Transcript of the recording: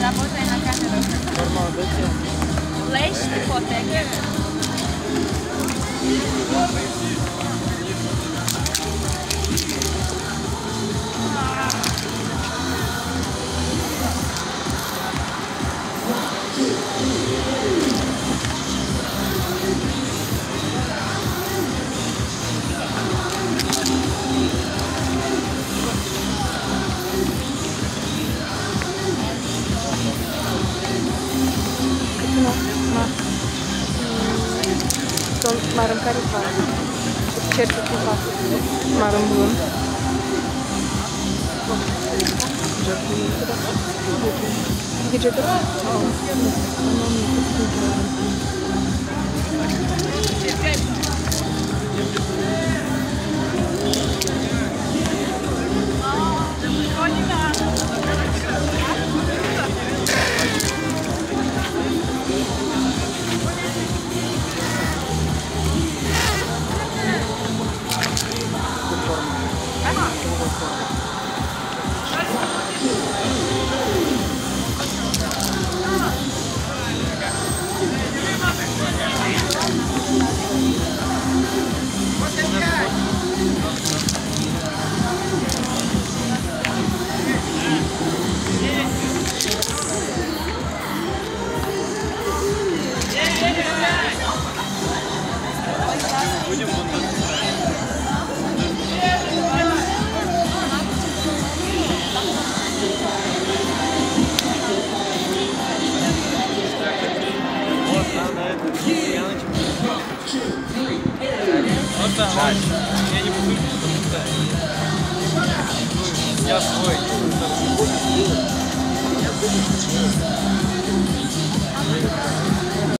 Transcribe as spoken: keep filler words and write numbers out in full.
Работай на камеру. Нормально, да, тебе? Лэсь ты потэ. Кытын, ма? Тон марым карид вал? Чертить вал. Марым вылын. Где-то. Просто он, я не буду, потому что я свой.